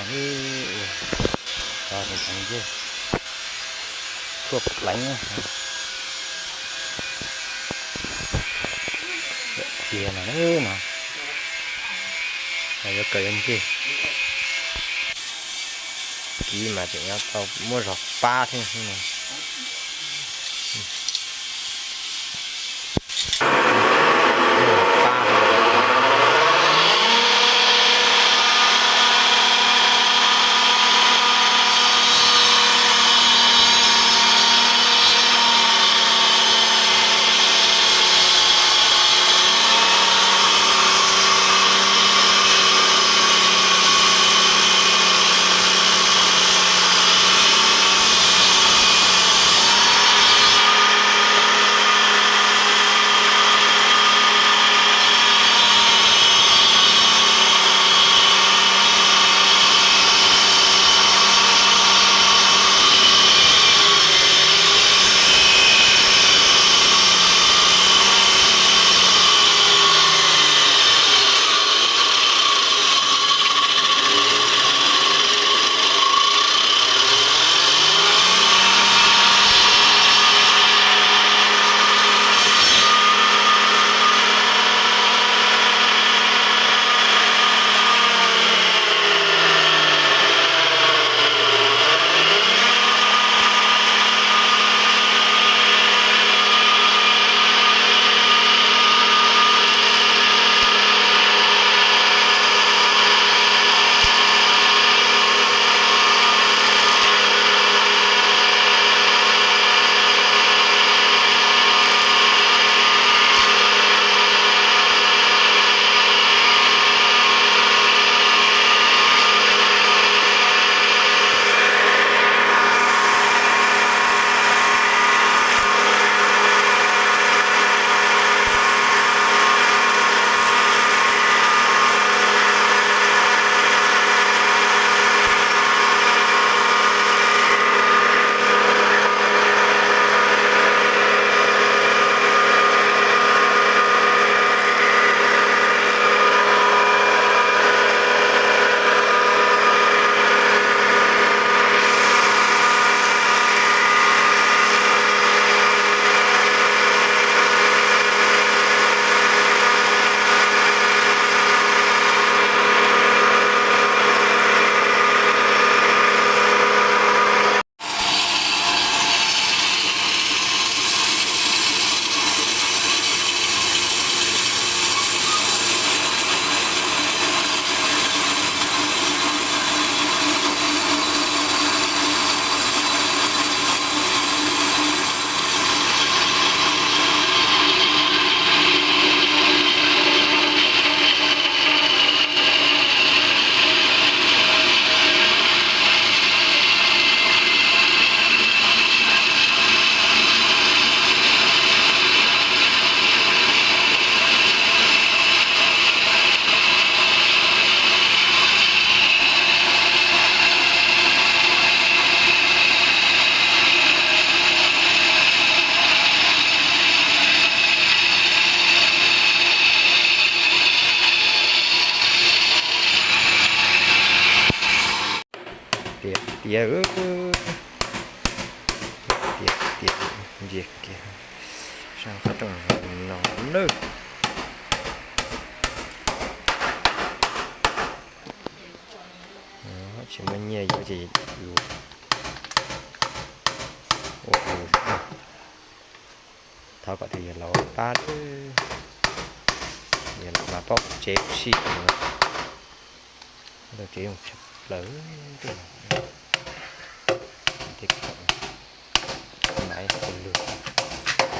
Tso tus ntxeev ncej tshuaj pleev tiag no no, yuav kawm yuav ncej. Kiv mas tseem yuav tau muab zog pab thiab. Tiav tiav, tiav tiav ntsia kiag sab qhov rooj no nawb. Tsis muaj nyiaj yuav ces yus ua yus xwb. Thov kom tus yawg laus pab, yawg laus mas paub tsev sij, tau tsev zoo tshaj plaws. Tej khoom maiv ua luag,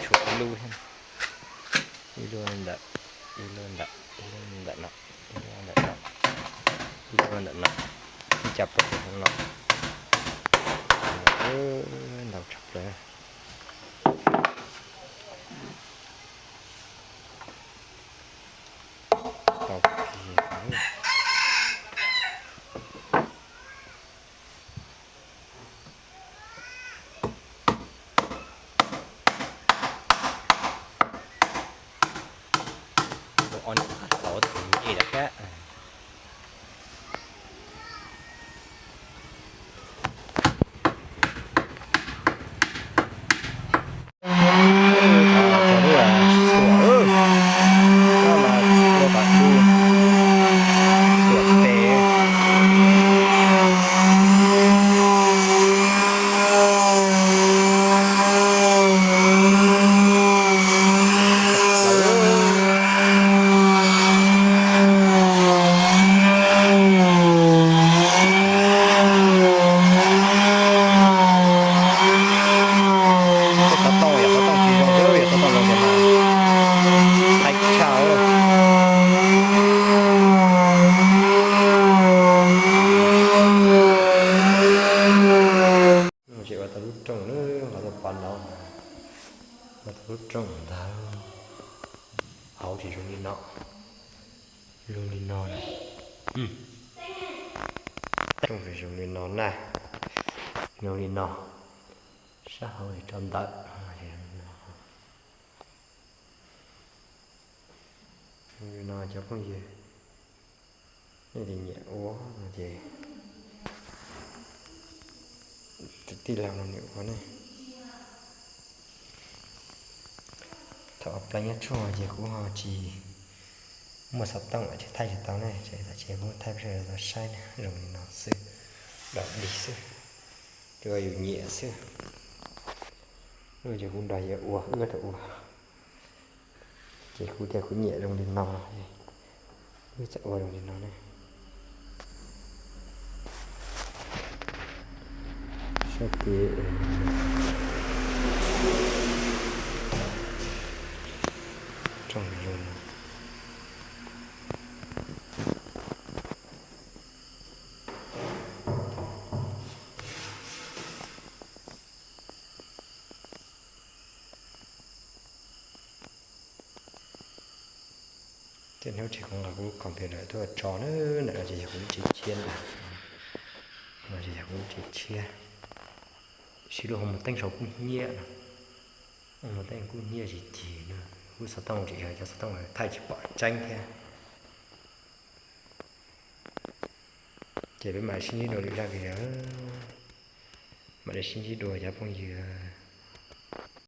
tshuav ib lub thiab, ib lub ntawm, ib lub ntawm, ib lub ntawm no, ib lub ntawm no, ib lub ntawm no, ib caj pas no, ntau tshaj plaws. Tau kiag. Ua ob niag qab hlauv tus nyuj lawm thiab. Lub rooj ntawd hauv ces zoo li no, zoo li no na. Rooj zoo li no na, zoo li no. Sab hauv tso ntawm, zoo li no cov phooj ywg. Nej tsis nyiam ua no ces tij laug no nws ua ne. Thaum pleev nyob tshuaj ces kuv ho tsis muaj xov tooj ces thaij tsis tau ne, ces kuv thaij peb sawv daws tau saib na, zoo li no xwb, dog dig xwb, tsuas yus nyiam xwb. Ces kuv nrog yawg ua, wb tau ua. Ces kuv tias kuv nyiam zoo li no, wb txawm ua zoo li no ne. Saib tias rooj zoo. Tej hnub tseg kuv nqa kuv lub computer tuaj tso na, ntawm no ces yog kuv lub tsev tshiab ntag. No ces yog kuv lub tsev tshiab. Siv lub hoo mus teeb saum kuj hnyiab no. Hoo mus teeb kuj hnyiab tsis cig no. Kuv xov tooj tsis yog cov xov tooj thaij tsis pom tseeb thiab. Ces peb mam sib ntsib dua lwm zaj video. Mam li sib ntsib dua cov phooj ywg.